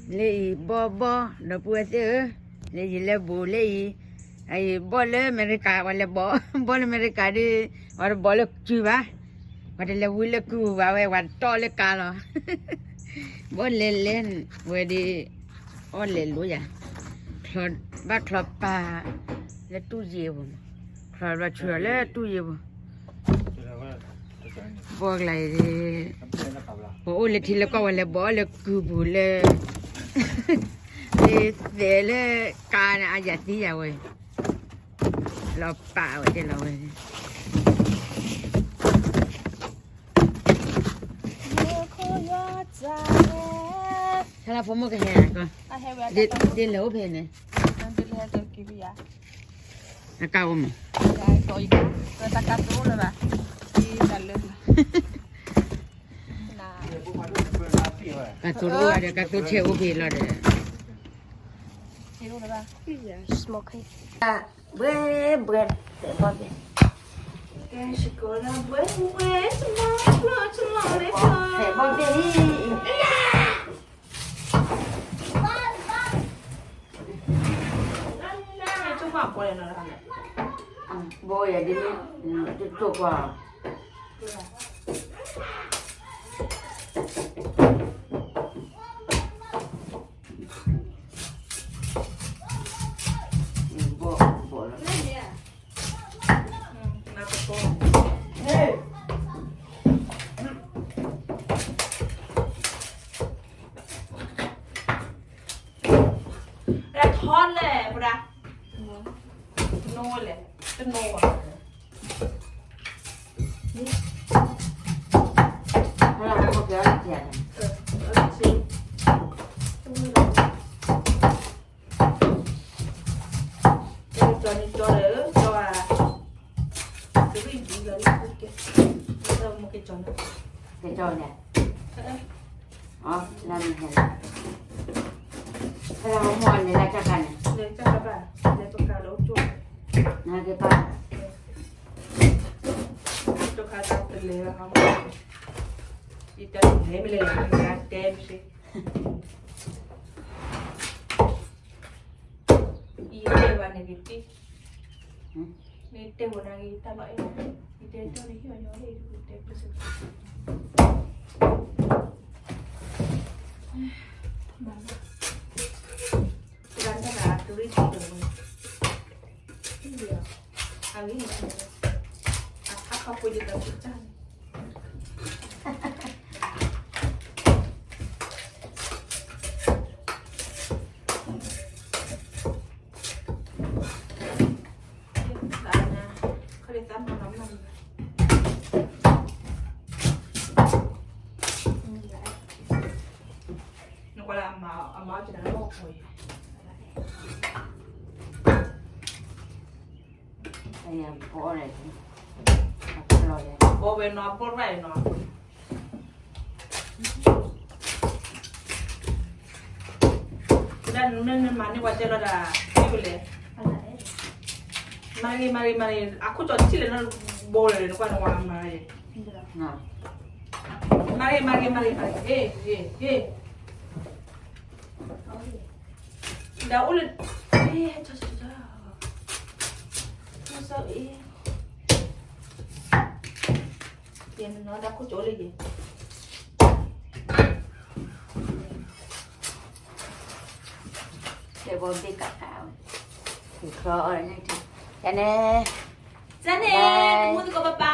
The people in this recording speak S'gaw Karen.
လၢအံၤဘီဘီ ဒီပုၢ်ဝဲၢ်သ့ၣ်ဧၢ, လၢယလဲၤဘူးလၢအံၤ, အံၤဘီလၢအမဲရကၤ ပှၤလဲၤဘီ, ဘီလၢအမဲရကၤဒီး ပှၤတဘီလၢကုဘၣ်, ပှၤတလဲၤဝံလၢကုဘၣ်ဝဲ ပှၤတီၢ်လၢကါလီၤ, ဘီလဲၤလဲၤဝဲဒီး အီၣ်လဲၤလိယၤ, ဘၣ်ချီပာ် လၢတူၢ်ယ့ၤပူၤ, ချီဘျီဆူလီၤလၢတူၢ်ယ့ၤပူၤ ဘီကျါအံၤ, ပအိၣ်လၢထံလၢကီၢ်ဝဲလဲၤဘီလၢကုပူၤလၢ လၢသဲးလၢကါန့ၣ် အယၤသံယၤဝဲ, လီၤပာ်ဝဲတဲလီၤဝဲ, ဟဲလၢဖိမုၣ်ကဟဲ, ဒ်လဲၤအိၣ်ဖဲန့ၣ် အကါအိၣ်မး, ကါသိအိၣ်လၢၤဘၣ်, ကါသိအိၣ်ဒီးကါသိဆဲးအိၣ်ဖဲလီၤဒီး, ဘှဲဘှဲ, ဘီဘီ, ဘီဘီ, ဘီယၤဒ်န့ၣ်, တတိၢ်ကွၢ် ဘီဘီလီၤ, ထီလဲၣ်ပဒၣ်, တနိလဲၣ်, တနိဘၣ်, ကၠီန့ၣ်ကၠီဒီး ကၠီဧါ, ကရံၣ်ဒ်လီၤလၢကဲ, မ့ၢ်ကၠီန့ၣ်, ကၠီန့ၣ်, လၢမ့ၢ်ဟဲလၢ, ဟဲလၢမ့ၢ်န့ၣ်လၢတၢ်ခါန့ၣ်, လဲၤတၢ်ခါဘၣ်, လဲၤပကၤလၢအိၣ်ကၠိ, နက့ၤပၢ်, ကၠီခါတၢ်တလဲၤဘၣ်, ယတၢ်တလဲၤမ့ၢ်လဲၤလၢကၠီတဲမ့ၢ်စ့ ယတဲဝဲန့ၣ်က့ၤတ့ၢ်, နတဲဝဲန့ၣ်က့ၤတၢ်လီၤအဲၣ်, ယတဲတဲလၢဟံၣ်အီၤညီန့ၣ်တဲပစ့, တၢ်တၢ်တရံၣ်တံၢ်ဒီးဝဲ, အဂ့ၢ်, အဖးခီကွံာ်ဒီးတၢ်တၢ်န့ၣ် နကွၢ်လၢအမၤအီၣ်က့ၤနၤလီၤ, ဘီဝဲနီၤ ဘီရၣ်နီၤ, ဒ်နမၤန့ၢ်ဝဲတဲလီၤဒၣ်, လဲၤ, မၤဂ့ၤ မၤဂ့ၤ မၤဂ့ၤ, အခိၣ်ကၠီထံၣ်လဲၣ်နီၤ, ဘီလဲၣ် နကွၢ်နဝၤမၤဂ့ၤ, မၤဂ့ၤ မၤဂ့ၤ မၤဂ့ၤ မၤဂ့ၤ, ဟ့ၣ် ဟ့ၣ် ဟ့ၣ် ဒီးအိၣ်လၢ, ကဲဘီဘ့ၣ်ကးကး, န့ၣ်, န့ၣ်, မူသကိးပပၢ်